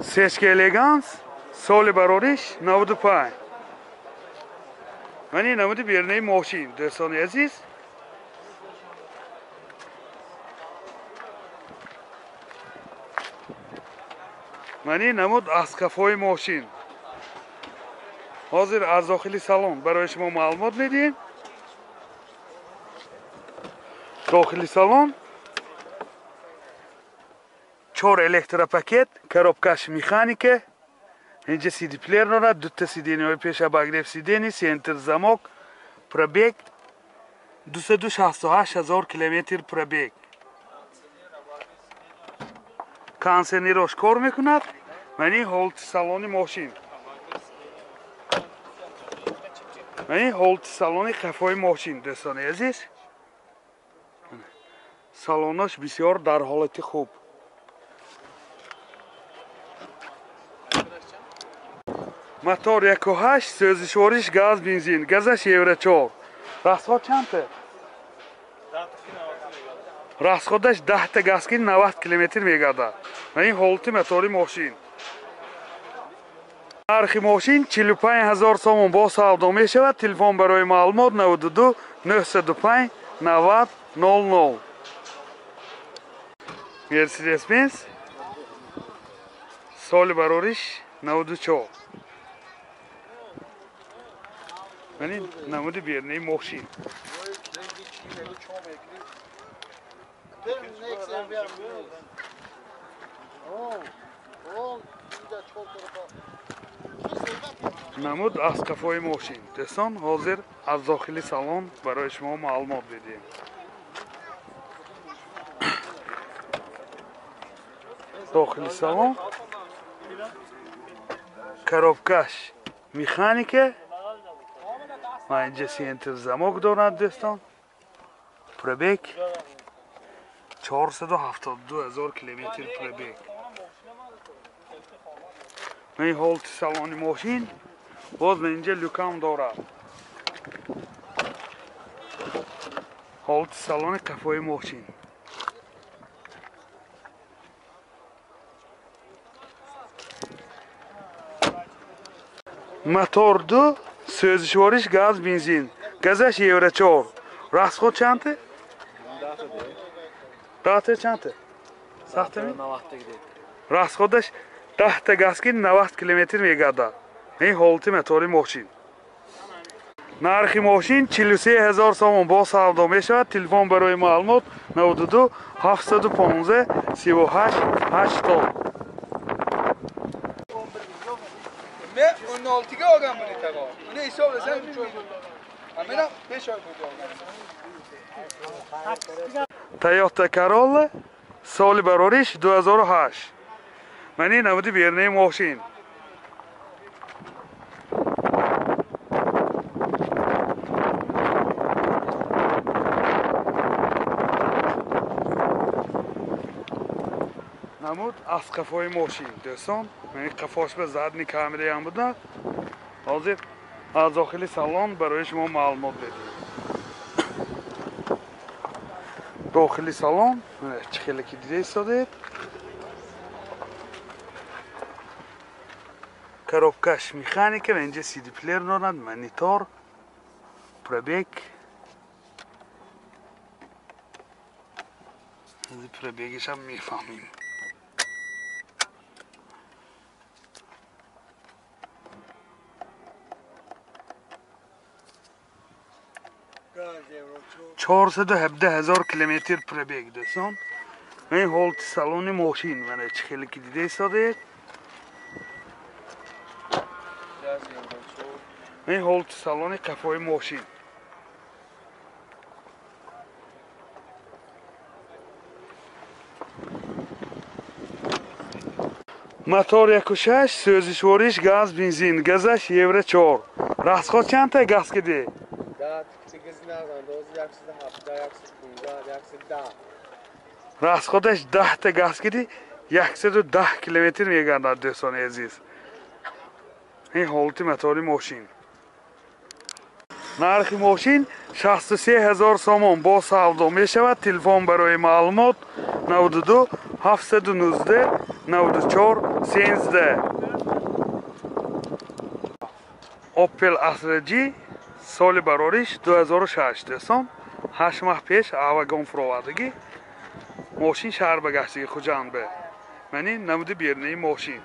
Сечка Элеганс, соли барориш 95. Мани намуди бернаи мошин, дӯстони азиз. Мани намуд аз қафои мошин. Ҳозир аз дохили салон барои шумо маълумот медиҳем. Дохили салон 4 электропакет, коробкаш механика, инҷа CD-плеер дорад, дута сиденияҳои пеш обогрев сидений, центр замок, пробег 268 ҳазор километр пробег. Кондиционерош кор мекунад. Мани ҳолати салони мошин. Мани ҳолати салони қафои мошин, дӯстони азиз. Салонаш бисёр дар ҳолати хуб. Мотор 1.8, сӯзишвориш газ, бензин, газаш Евро 4. Расход чандта? Расходаш 10 та газ ки 90 километр мегардад. Ин ҳолати мотори мошин. Нархи мошин 45 ҳазор сомон бо савдо мешавад. Телефон барои маълумот 92 905 90 00. Мерседес-Бенз соли барориш 94. Мани намуди бернаи мошин. Намуд аз қафои мошин. Дӯстон, ҳозир аз дохили салон барои шумо маълумот медиҳем. Дохили салон коробкаш механика, ма инҷа центр замок дорад, дӯстон. Пробег 472 ҳазор километр пробег. Ин ҳолати салони мошин. Боз инҷа люкам дорад. Ҳолати салони қафои мошин. Мотор 2, сӯзишвориш газ, бензин, газаш Евро 4. Расход чандта? Дата чандта? Сахтами? Расходаш 10 та газ ки 90 километр мегардад. Ин ҳолати мотори мошин. Нархи мошин 43 ҳазор сомон бо савдо мешавад. Телефон барои маълумот 92 715 38 80. Men 16-ga olgan buni tag'o. Uni hisoblasang 3. Mana 5 oy bo'ldi olgan. Toyota Corolla соли барориш 2008. Мани намуди бернаи мошин. Намуд аз қафои мошин, дӯстон. Мани қафош ба задни камераям буда. Ҳозир аз дохили салон барои шумо маълумот медиҳем. Дохили салон чӣ хеле ки дида истодед. Коробкаш механика ва инҷа CD-плеер дорад, монитор, пробег. Пробегашам мефаҳмем. 417 ҳазор километр пробег, дӯстон. Ин ҳолати салони мошин, мана чӣ хеле ки дида истодед. Ин ҳолати салони қафои мошин. Мотор 1.6, сӯзишвориш газ, бензин, газаш Евро 4. Расход чандта газ киди? Расходаш 10 та газ киди, 110 километр мегардад, дӯстони азиз. Ин ҳолати мотори мошин. Нархи мошин 63 ҳазор сомон бо савдо мешавад. Телефон барои маълумот 92 719 94 13. Opel Astra G соли барориш 2006 дӯстон, 8 маҳ пеш авагон фуровардагӣ. Мошин шаҳр ба гаштаги Хуҷанд бе. Мани намуди берунаи мошин.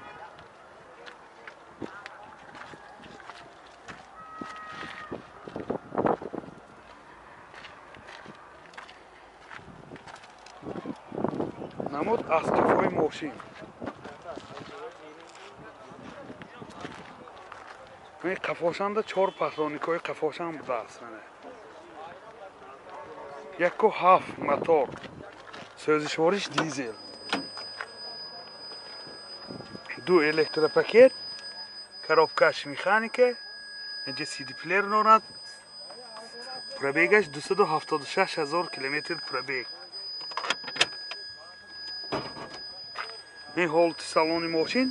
Намуд аз қафои мошин. Ин қафошанда 4 патроникҳои қафошан будааст. 1.7 мотор, сӯзишвориш дизел, 2 электропакет, коробкаш механика, инҷа CD плеер дорад. Пробегаш 276 ҳазор километр пробег. Ин ҳолати салони мошин,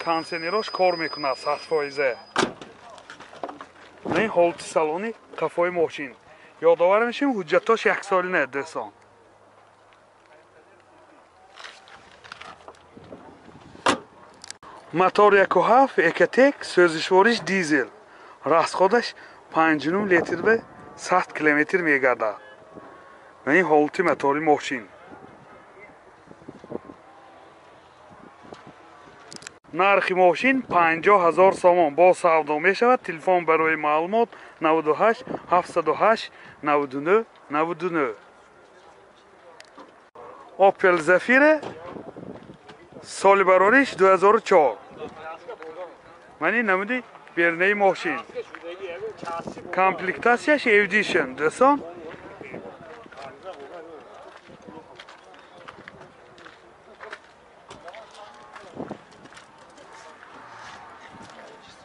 кондиционерош кор мекунад 100%. Ин ҳолати салони қафои мошин. Ёдовар мешавем, ҳуҷҷатош яксолина дӯстон. Мотор 1.7 Экотек, сӯзишвориш дизел. Расходаш 5.9 литр ба 100 километр мегардад. Ин ҳолати мотори мошин. Нархи мошин 50 ҳазор сомон бо савдо мешавад. Телефон барои маълумот 98 708 99 99. Opel Zafira соли барориш 2004. Мани намуди берунаи мошин. Комплектатсияш Edition дӯстон.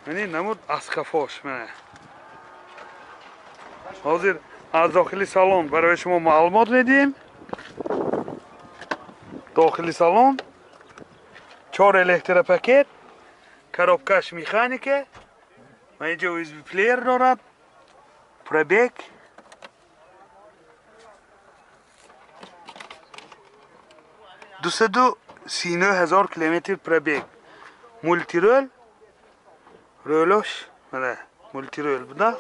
Мани намуд аз қафош. Ҳозир аз дохили салон барои шумо маълумот медиҳем. Дохили салон 4 электропакет, коробкаш механика, инҷа USB плеер дорад, пробег 239 ҳазор километр пробег, мултирол, рӯлош мана мултирол буда,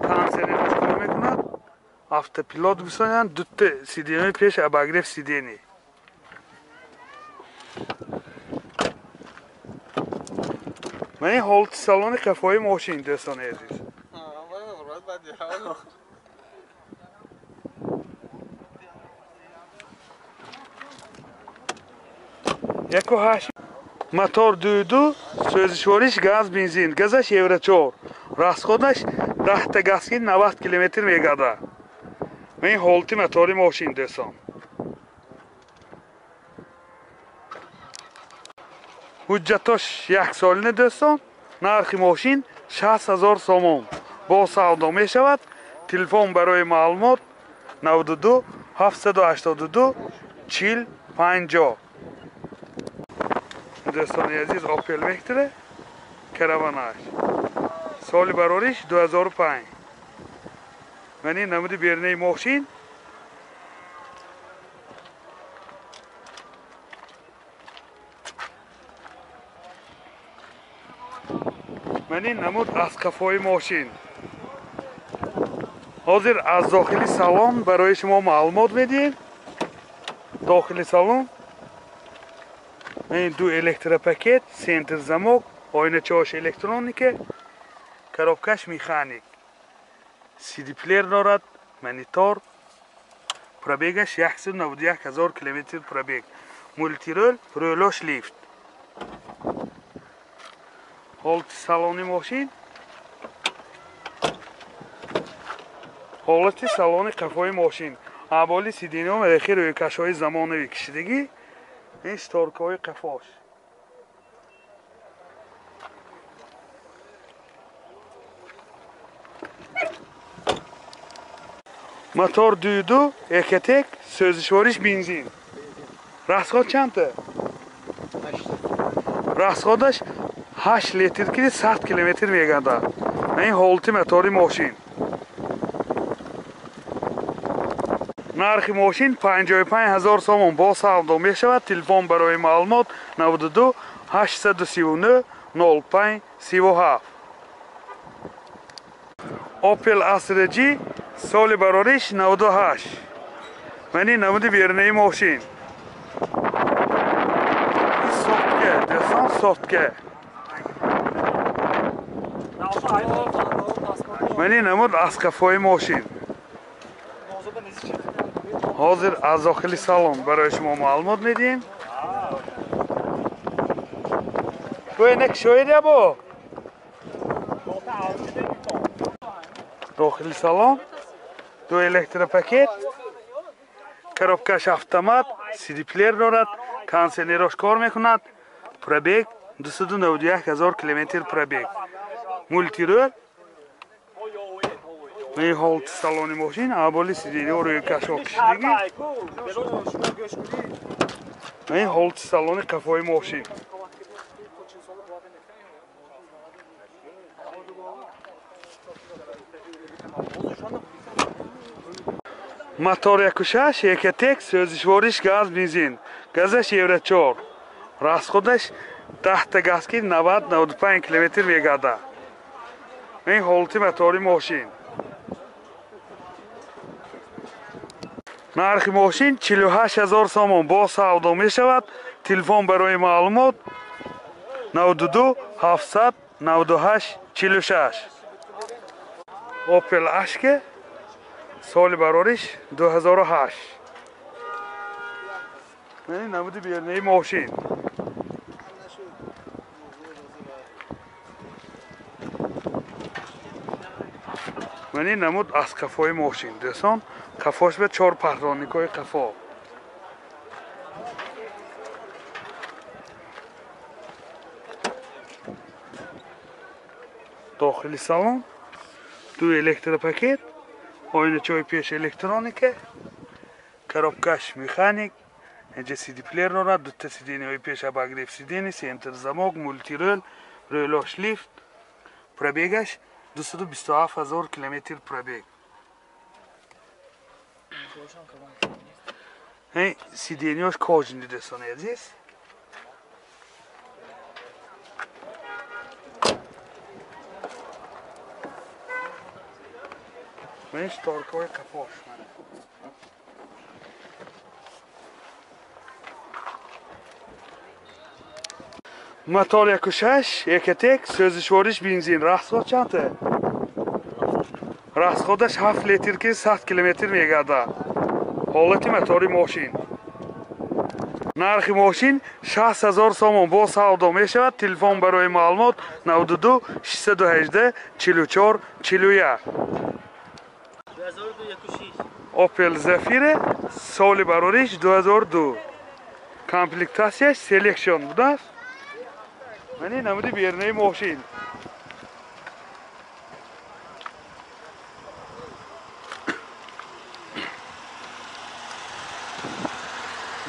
кондиционераш кор мекунад, автопилот гусоянд, дутта сиденье пеш обогрев сиденье. Мани ҳолати салони қафои мошин дӯстони азиз. Яку ҳашт мотор 2.2, сӯзишвориш газ бензин, газаш евро 4, расходаш 10 та газ ки 90 километр мегардад. Мани ҳолати мотори мошин дӯстон. Ҳуҷҷатош яксолина дӯстон. Нархи мошин 60 ҳазор сомон бо савдо мешавад. Телефон барои маълумот 92 782 40 50. Дӯстони азиз, Opel Vectra караванаш соли барориш 2005. Мани намуди берунаи мошин. Мани намуд аз қафои мошин. Ҳозир аз дохили салон барои шумо маълумот медиҳем. Дохили салон ин 2 электропакет, центр замок, оиначаҳош электроника, коробкаш механик, CD плеер дорад, монитор, пробегаш 191 ҳазор километр пробег, мултирол, рӯлош лифт. Ҳолати салони мошин, ҳолати салони қафои мошин. Аболи сиденьҳо рехи рӯйкашҳои замонавӣ кишидагӣ, ин шторкаҳои қафош. Мотор 2.2 Экотек, сӯзишвориш бензин. Расход чандта? Расходаш 8 литр ки 100 километр мегардад. Ин ҳолати мотори мошин. Нархи мошин 55 000 сомон бо савдо мешавад. Телефон барои маълумот 92 839 05 37. Opel Astra G соли барориш 98. Мани намуди бернаи мошин. Сотка, дӯстон, сотка. Мани намуд аз қафои мошин. Ҳозир аз дохили салон барои шумо маълумот медиҳем. Бо шоид ябо. Дохили салон ду электропакет, коробкаш автомат, CD-плеер дорад, кондиционерош кор мекунад, пробег 291 000 километр пробег. Мультирӯл. Ин ҳолати салони мошин, аболи сидениҳо рӯи кашо кишидагӣ. Ин ҳолати салони қафои мошин. Мотор 1.6 Ecotec, сӯзишвориш газ бензин. Газаш Евро 4. Расходаш 10 газ ки 90-95 километр мегардад. Ин ҳолати мотори мошин. Нархи мошин 48 000 сомон бо савдо мешавад. Телефон барои маълумот 92 798 46. Opel Ashke соли барориш 2008. Мани намуди бернаи мошин. Мани намуд аз қафои мошин. Дӯстон, қафош ба 4 патроникҳои қафо. Дохили салон ду электропакет, оиначаҳои пеш электроника, коробкаш механик, инҷа CD-плеер дорад, дута сидениҳои пеш обогрев сидени, центр замок, мультирӯл, рӯлош лифт. Пробегаш 227 000 километр пробег. Сидениҳош кожини, дӯстони азиз. Ман шторкаҳои қафош. Мотор 1.6 Ecotec, сӯзишвориш бензин. Расход чанд? Расходаш 7 литр ки 100 километр мегардад. Ҳолати мотори мошин. Нархи мошин 60 000 сомон бо савдо мешавад. Телефон барои маълумот 92 618 44 41. Opel Zafira соли барориш 2002. Комплектатсияш Selection будааст. Мани намуди бернаи мошин.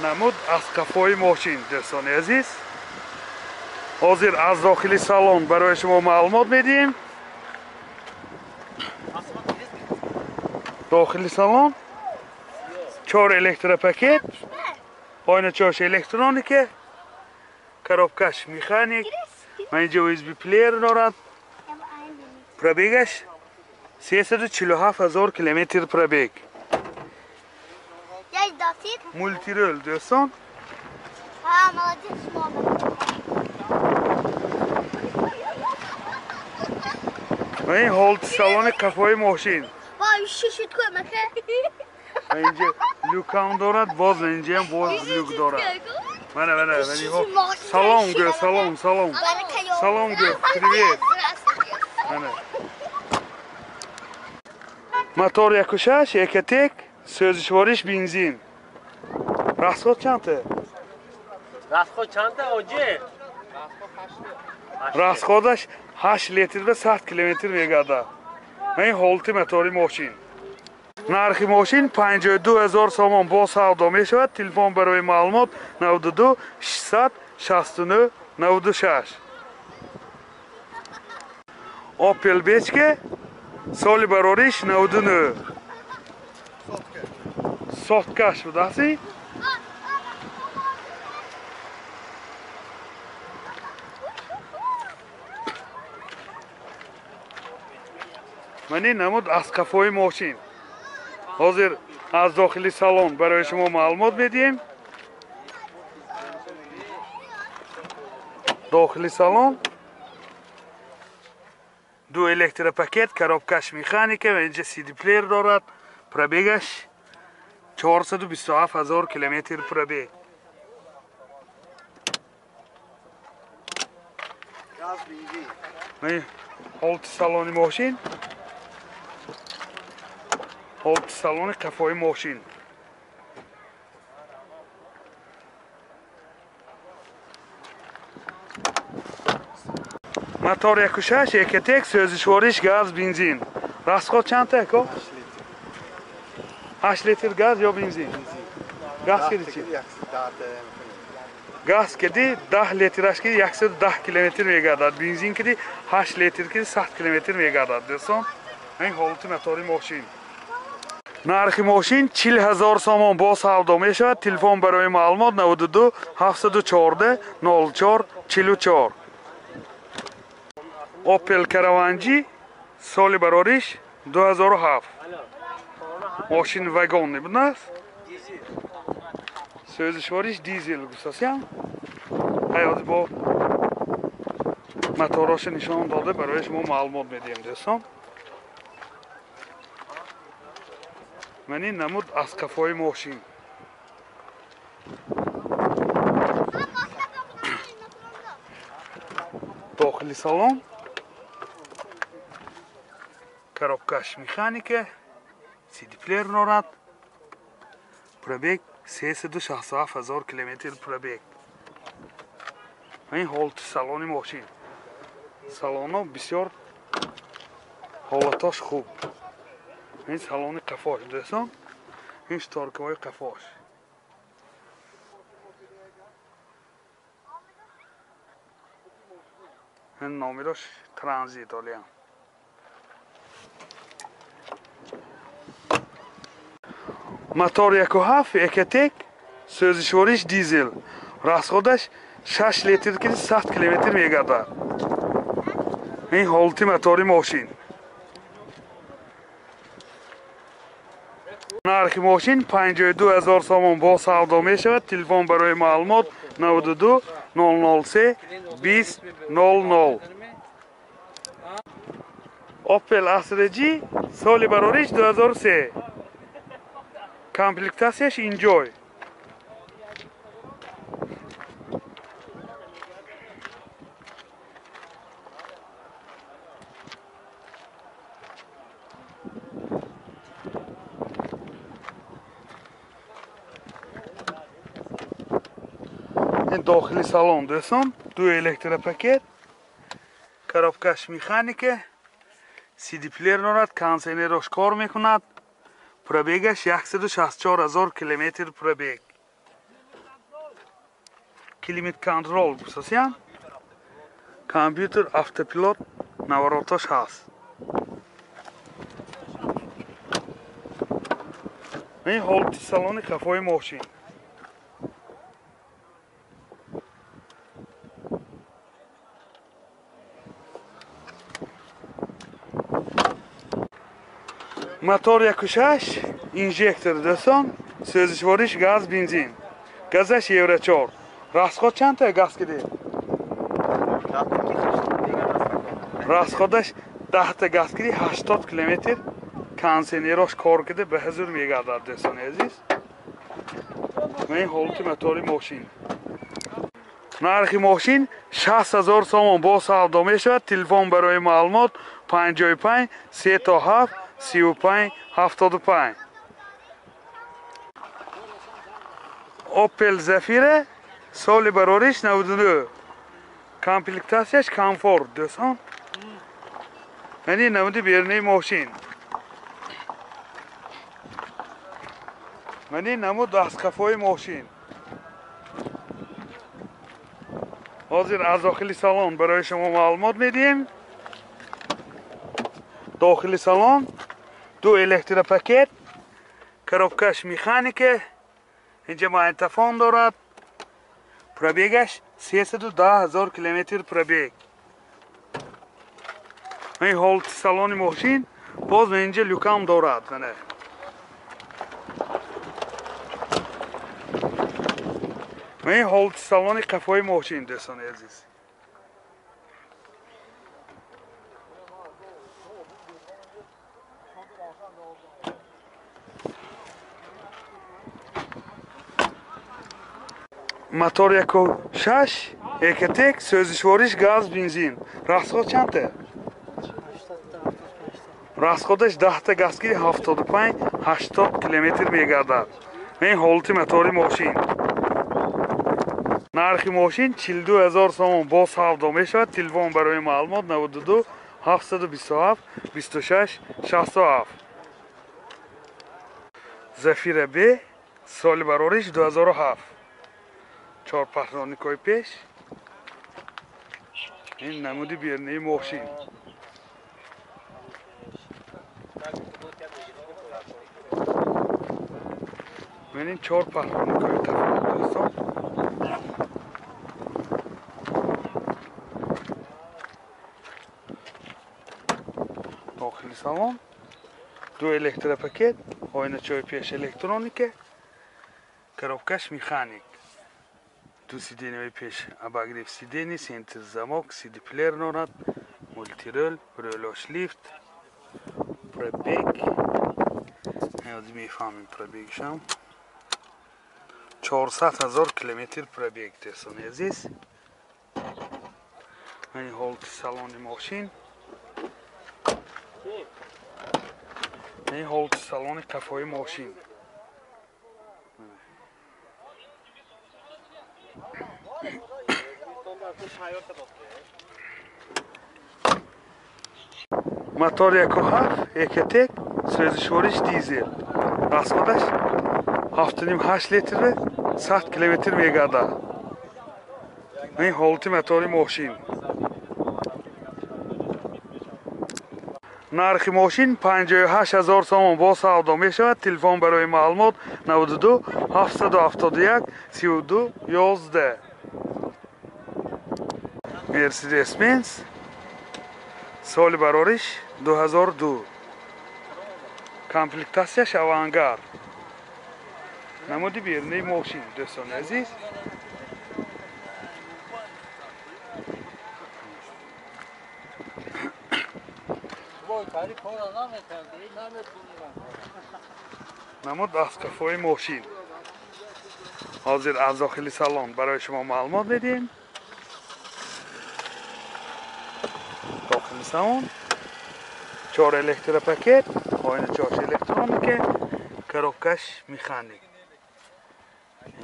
Намуд аз қафои мошин, дӯстони азиз. Ҳозир аз дохили салон барои шумо маълумот медиҳем. Дохили салон 4 электропакет, оиначаҳош электроника, коробкаш механик, инҷа USB плеер дорад. Пробегаш 347 000 километр пробег. Мультирӯл, дӯстон. Ин ҳолати салони қафои мошин. Инҷа люкам дорад, боз инҷаам боз люк дорад. Мана, мана, салом гӯ, салом, салом. Салом гӯ, привет. Мана. Мотор 1.6 Ecotec, сӯзишвориш бензин. Расход чанд? Расход чанд, оҷи? Расходаш 8 литр ба 100 километр мегардад. Ин ҳолати мотори мошин. Нархи мошин 52 000 сомон бо савдо мешавад. Телефон барои маълумот 92 669 96. Opel Bechke соли барориш 99. Соткаш будаси. Мани намуд аз қафои мошин. Ҳозир аз дохили салон барои шумо маълумот медиҳем. Дохили салон ду электропакет, коробкаш механика ва инҷа CD плеер дорад. Пробегаш 427 ҳазор километр пробег. Ҳолати салони мошин, ҳолати салони қафои мошин. Мотор 1.6 Ecotec, сӯзишвориш газ, бензин. Расход чанд ако? 8 литр газ ё бензин? Газ киди чи? Газ киди 10 литраш киди 110 километр мегардад. Бензин киди 8 литр киди 100 километр мегардад. Дӯстон, ин ҳолати мотори мошин. Нархи мошин 40 ҳазор сомон бо савдо мешавад. Телефон барои маълумот 92 714 04 44. Opel Caravan G соли барориш 2007. Мошин вагон будааст. Сӯзишвориш дизел гуфтасям. Ҳаёти бо мотороша нишон дода барои шумо маълумот медиҳем, дӯстон. Ман ин намуд аз қафои мошин. Дохили салон коробкаш механика, CD плеер дорад. Пробег 367 ҳазор километр пробег. Ин ҳолати салони мошин. Салоно бисёр ҳолатош хуб. Ин салони қафош, дӯстон. Ин шторкаҳои қафош. Ин номерош транзит олиям. Мотор 1.7 Ecotec, сӯзишвориш дизел. Расходаш 6 литр ки 100 километр мегардад. Ин ҳолати мотори мошин. Нархи мошин 52 ҳазор сомон бо савдо мешавад. Телефон барои маълумот 92 003 20 00. Opel Astra G соли барориш 2003. Комплектацияш Enjoy. Ин дохили салон, дӯстон, ду электропакет, коробкаш механика, CD плеер дорад, кондиционерош кор мекунад. Пробегаш 164 ҳазор километр пробег. Климат контрол гуфтасям. Компютер автопилот навороташ ҳаст. Ин ҳолати салони қафои мошин. Мотор 1.6 инжектор, дӯстон, сӯзишвориш газ, бензин. Газаш Евро 4. Расход чанд газ киди? Расходаш 10 газ киди 80 километр кондиционерош кор киди ба ҳузур мегардад, дӯстони азиз. Ин ҳолати мотори мошин. Нархи мошин 60 ҳазор сомон бо савдо мешавад. Телефон барои маълумот 55 37 35 75. Opel Zafira соли барориш 99. Комплектацияш комфорт, дӯстон. Ин намуди берунаи мошин. Ин намуд аз қафои мошин. Ҳозир аз дохили салон барои шумо маълумот медиҳем. Дохили салон ду электропакет, Коробкаш механика. Инҷа магнитофон дорад. Пробегаш 310 000 километр пробег. Ин ҳолати салони мошин боз инҷа люкам дорад. Ин ҳолати салони қафои мошин дӯстони азиз. Мотор 1.6 Экотек, сӯзишвориш газ, бензин. Расход чандта? Расходаш 10 газки 75-80 километр мегардад. Ин ҳолати мотори мошин. Нархи мошин 42 000 сомон бо савдо мешавад. Телефон барои маълумот 92 727 26 67. Зафира Б соли барориш 2007. Чор патроникои пеш. Ин намуди бернаи мошин. Ин чор патроникои тафовут дӯстон. Дохили салон ду электропакет, оиначаҳои пеш электроника, коробкаш механик. Ду сиденьяи пеш обогрев сидений, центр замок, CD-плеер дорад, мультирул, рулош лифт, пробег. Ҳозир мефаҳмем пробегшам. 400 000 километр пробег дӯстони азиз. Ин ҳолати салони мошин. Ин ҳолати салони қафои мошин. Мотор 1.7 Экотек, сӯзишвориш дизел. Расходаш 7.5 литр 100 километр мегардад. Ин ҳолати мотори мошин. Нархи мошин 58 000 сомон бо савдо мешавад. Телефон барои маълумот 92 771 32 11. Mercedes-Benz соли барориш 2002. Комплектатсияш авангард. Намуди берунаи мошин дӯстони азиз. Намуд аз қафои мошин. Ҳозир аз дохили салон барои шумо маълумот медиҳем. Дохили салон чор электропакет, оиначаҳош электроника, коробкаш механик.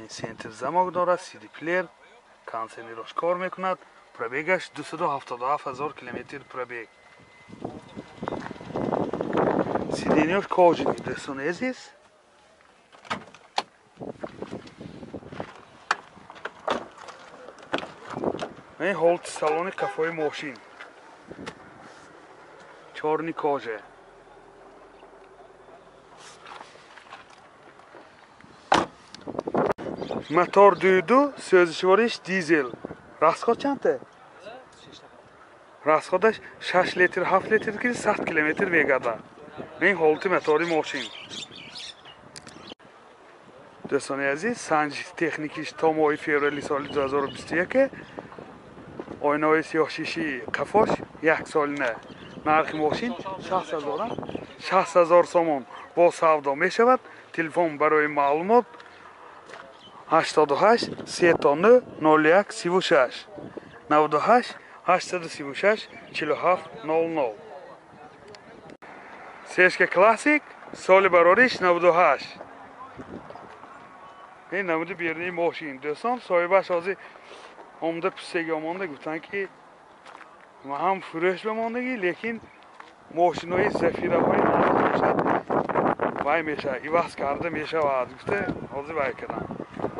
Центр замок дорад, CD-плеер, кондиционерош кор мекунад. Пробегаш 277 000 километр пробег. Сиденьяш кожаный дӯстони азиз. Ин ҳолати салони қафои мошин. Чорни кожа. Мотор 2.2, сӯзишвориш дизел. Расход чандта? Расходаш 6 литр 7 литр ки 100 километр мегардад. Ин ҳолати мотори мошин. Дӯстони азиз, санҷиши техникиш то моҳи феврали соли 2021. Оинаҳои сиёҳшиши қафош як солина. Нархи мошин 60 000 сомон бо савдо мешавад. Телефон барои маълумот 88 39 01 36 98 836 47 00. Сешка Классик соли барориш 98. Ин намуди берунаи мошин дӯстон. Соҳибаш ҳозир омда пусеги омонда гуфтанд ки ҳам фурӯш бемондагӣ, лекин мошинои зафираҳои нав бошад вай мешавад, иваз карда мешавад гуфта ҳозир вай карданд.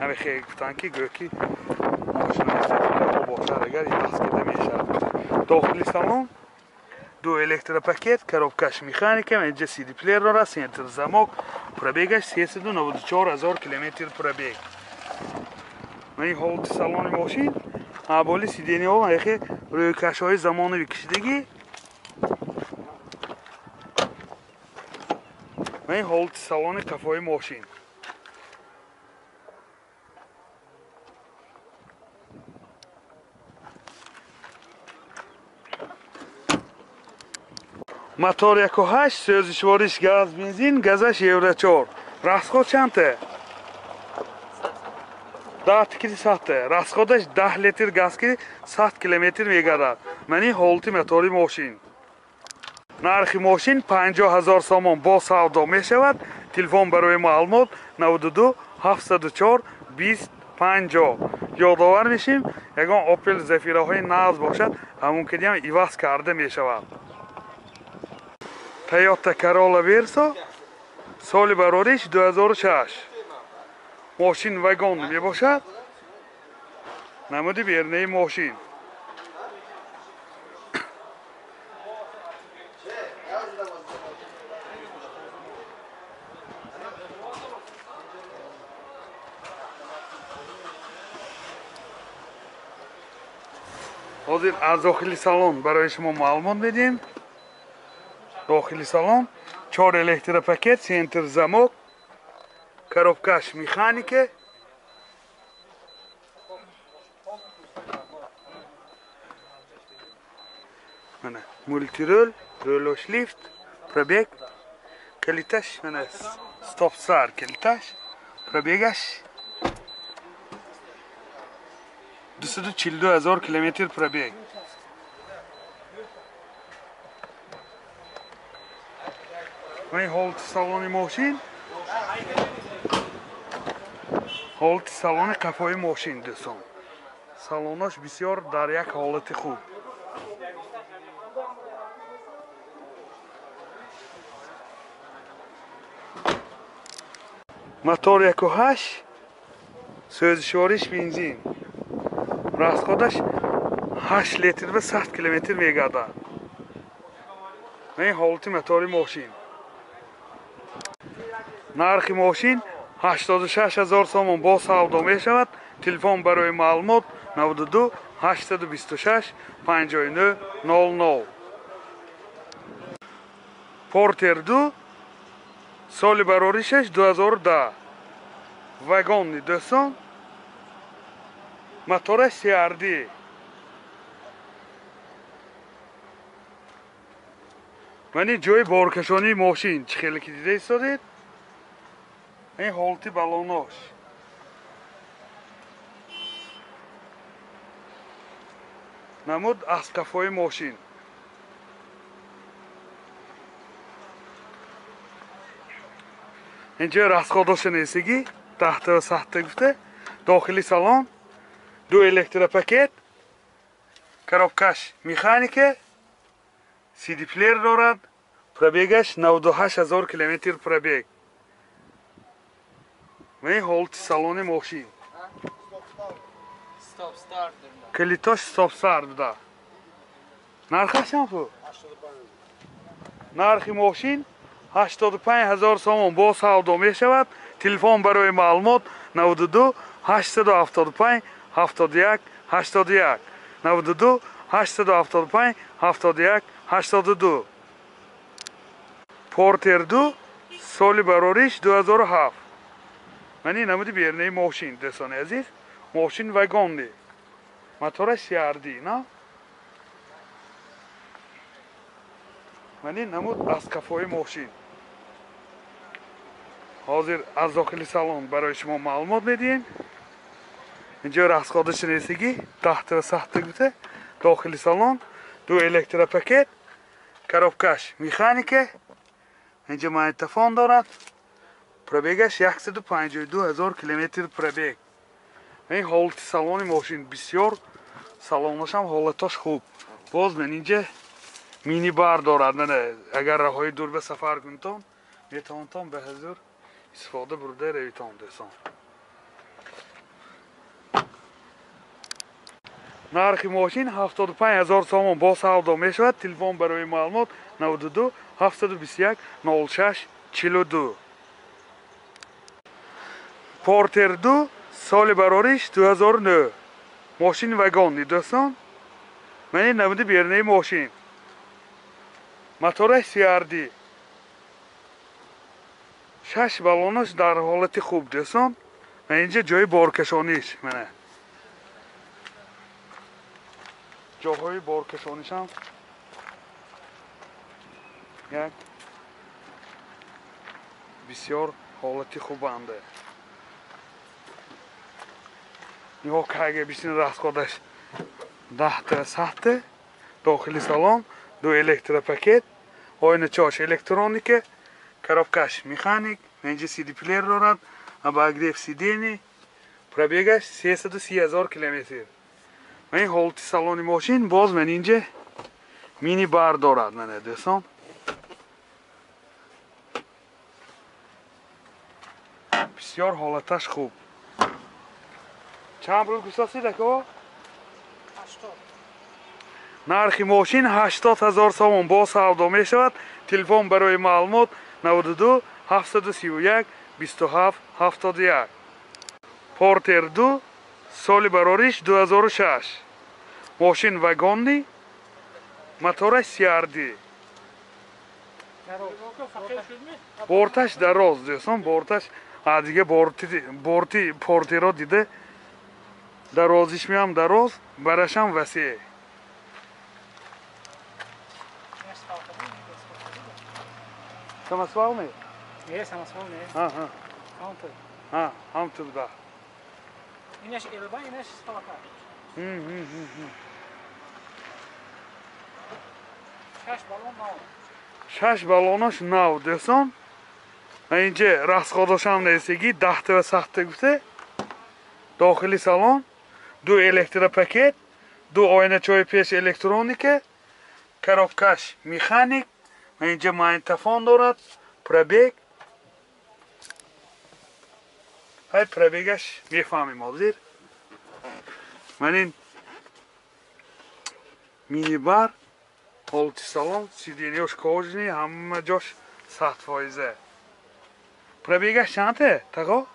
Ҳамин хел гуфтанд ки гӯё ки мошинои зафираҳо бошад агар иваз карда мешавад. Дохили салон Ду электропакет, коробкаш механика, инҷа CD плеер дорад, центр замок, пробегаш 394 ҳазор километр пробег. Ман ҳолати салони мошин, аболи сиденьяҳо яхе рӯйкашҳои замонави кишидагӣ. Ман ҳолати салони қафои мошин. Мотор 1.8, сӯзишвориш газ, бензин, газаш евро 4. Расход чандта? 10 кили 100. Расходаш 10 литр газ ки 100 километр мегардад. Мани ҳолати мотори мошин. Нархи мошин 50 ҳазор сомон бо савдо мешавад. Телефон барои маълумот 92 704 20 50. Ёдовар мешим, ягон Opel Zafiraҳои нағз бошад, ҳамон ки диам иваз карда мешавад. Toyota Corolla Verso соли барориш 2006. Мошин вагон мебошад. Намуди бернаи мошин. Ҳозир аз дохили салон барои шумо маълумот медиҳем. Дохили салон 4 электропакет, центр замок, коробкаш механика. Мана мультирол, ролош лифт, пробег, калиташ, мана стоп-сар калиташ, пробегаш 242 ҳазор километр пробег. Ман ҳолати салони мошин, ҳолати салони қафои мошин дӯстон. Салонаш бисёр дар як ҳолати хуб. Мотор 1.8, сӯзишвориш бензин. Расходаш 8 литр ва 100 километр мегардад. Ман ҳолати мотори мошин. Нархи мошин 86 ҳазор сомон бо савдо мешавад. Телефон барои маълумот 92 826 59 00. Портер 2 соли бароришаш 2010. Вагонни дӯстон. Мотораш CRD. Мани ҷои боркашонии мошин чӣ хеле ки дида истодед. Ин ҳолати балонош. Намуд аз қафои мошин. Инҷо расходоша нестагӣ, таҳта ва сахта гуфта. Дохили салон ду электропакет, коробкаш механика, CD плеер дорад, пробегаш 98 ҳазор километр пробег. Ман ҳолати салони мошин. Калитош стоп-старт буда. Нархаш чанд пул? Нархи мошин 85 ҳазор сомон бо савдо мешавад. Телефон барои маълумот 92 875 71 81 92 875 71 82. Портер 2 соли барориш 2007. Мани намуди бернаи мошин дӯстони азиз. Мошин вагонни. Мотораш CRD, на? Мани намуд аз қафои мошин. Ҳозир аз дохили салон барои шумо маълумот медиҳем. Инҷо расходаш нестагӣ, таҳта ва сахта гуфта. Дохили салон ду электропакет, коробкаш механика, инҷо магнитофон дорад. Пробегаш 152 ҳазор километр пробег. Ин ҳолати салони мошин бисёр, салонашам ҳолаташ хуб. Боз ман инҷа мини-бар дорад. Агар роҳҳои дур ба сафар кунитон, метавонтон ба ҳузур истифода бурда равитон дӯстон. Нархи мошин 75 000 сомон бо савдо мешавад. Телефон барои маълумот 92 721 06 42. Портер 2 соли барориш 2009. Мошин вагонни дӯстон. Мани намуди бернаи мошин. Мотораш CRD. 6 баллонаш дар ҳолати хуб дӯстон. Ман инҷа ҷои боркашониш мана. Ҷоҳои боркашонишам як бисёр ҳолати хубанде. Нигоҳ кайге бисин расходаш 10 сахте, дохили салон, ду электропакет, ойначаош электроника, коробкаш механик, инҷа CD плеер дорад, обогрев сидений, пробегаш 330 000 километр. Ман ҳолати салони мошин боз ман инҷа мини бар дорад мана дӯстон. Бисёр ҳолаташ хуб. Чанд пул гуфтасид ако? 80. Нархи мошин 80 000 сомон бо савдо мешавад. Телефон барои маълумот 92 731 27 71. Портер 2 соли барориш 2006. Мошин вагонни, мотораш CRD. Борташ дароз дӯстон, борташ дига борти портеро дида дарозиш меам дароз, барашам васеъ. Самосвал ми? Не, самосвал не. Ага. Ҳамтур. Ҳа, ҳамтур да. Инаш элба, инаш свалка. 6 баллон нав. 6 баллонаш нав дӯстон. Инҷа расходошам несиги 10 ва сахта гуфта. Дохили салон ду электропакет, ду ойначаҳои пеш электроника, коробкаш механик, инҷа магнитофон дорад, пробег. Ҳай пробегаш мефаҳмем ҳозир. Ман ин минибар, ҳолати салон, сиденьяш кожаный, ҳама ҷош 100%. Пробегаш чанте, тағо?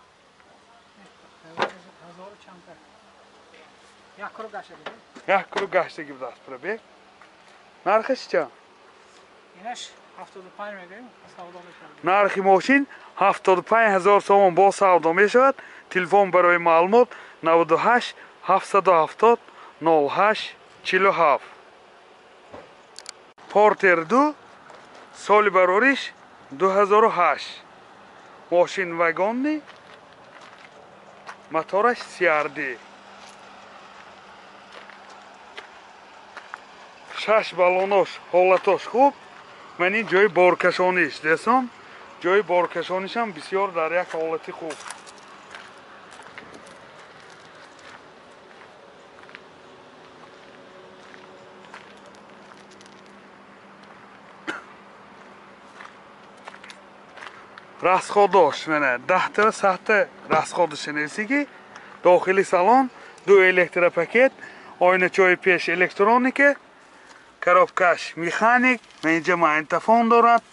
Як круг гаштагӣ. Як круг гаштагӣ будааст пробег. Нархаш чанд? Инаш 75 мегӯем, савдо мешавад. Нархи мошин 75 000 сомон бо савдо мешавад. Телефон барои маълумот 98 770 08 47. Портер 2 соли барориш 2008. Мошин вагонни, мотораш CRD. 6 баллонош ҳолатош хуб. Ман ин ҷои боркашониш дӯстон. Ҷои боркашонишам бисёр дар як ҳолати хуб. Расходош мана 10 ва сахта расходоши несиги. Дохили салон ду электропакет, ойначаҳои пеш электроника, коробкаш механик, инҷа магнитофон дорад.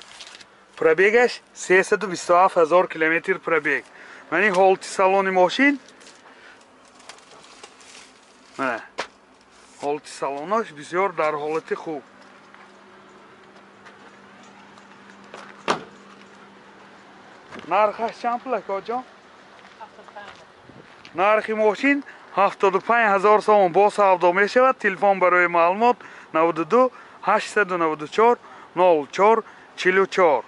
Пробегаш 327 000 километр пробег. Мани ҳолати салони мошин мана ҳолати салонаш бисёр дар ҳолати хуб. Нархаш чанд пул акоҷон? Нархи мошин 75 000 сомон бо савдо мешавад. Телефон барои маълумот 92 894 04 44.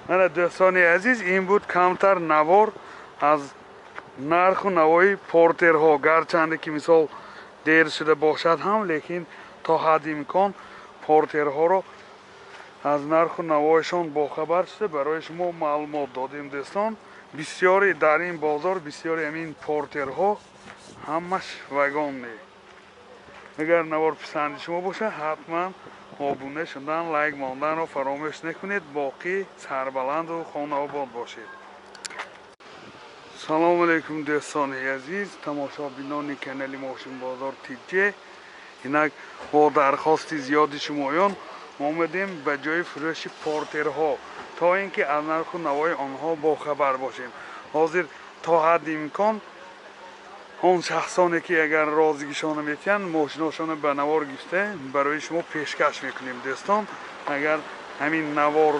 Мана дӯстони азиз, ин буд камтар навор аз нарху навои портерҳо. Гарчанде ки мисол дер шуда бошад ҳам, лекин то ҳадди имкон портерҳоро аз нарху навоишон бохабар шуда барои шумо маълумот додем дӯстон. Бисёре дар ин бозор, бисёре ҳамин портерҳо ҳамаш вагонне. Агар навор писанди шумо бошад, ҳатман обуна шудан, лайк монданро фаромӯш накунед. Боқӣ сарбаланду хонаобод бошед. Салом алейкум, дӯстони азиз, тамошобинони канали Мошинбозор ТиҷЕ. Инак, бо дархости зиёди шумоён омадем ба ҷои фурӯши Портерҳо, то ин ки аз нарху навои онҳо бохабар бошем. Ҳозир то ҳадди имкон он шахсоне ки агар розигишона метиҳанд, мошиношона ба навор гирифта барои шумо пешкаш мекунем. Дӯстон, агар ҳамин навор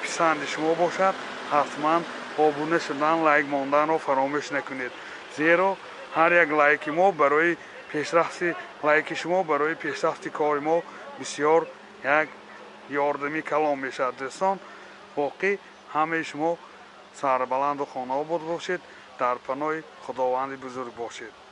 писанди шумо бошад, ҳатман обуна шудан, лайк монданро фаромӯш накунед, зеро ҳар як лайки мо барои пешрафти, лайки шумо барои пешрафти кори мо бисёр як ёрдами калон мешавад. Дӯстон, боқӣ ҳамаи шумо сарбаланду хонаобод бошед, дар паноҳи Худованди бузург бошед.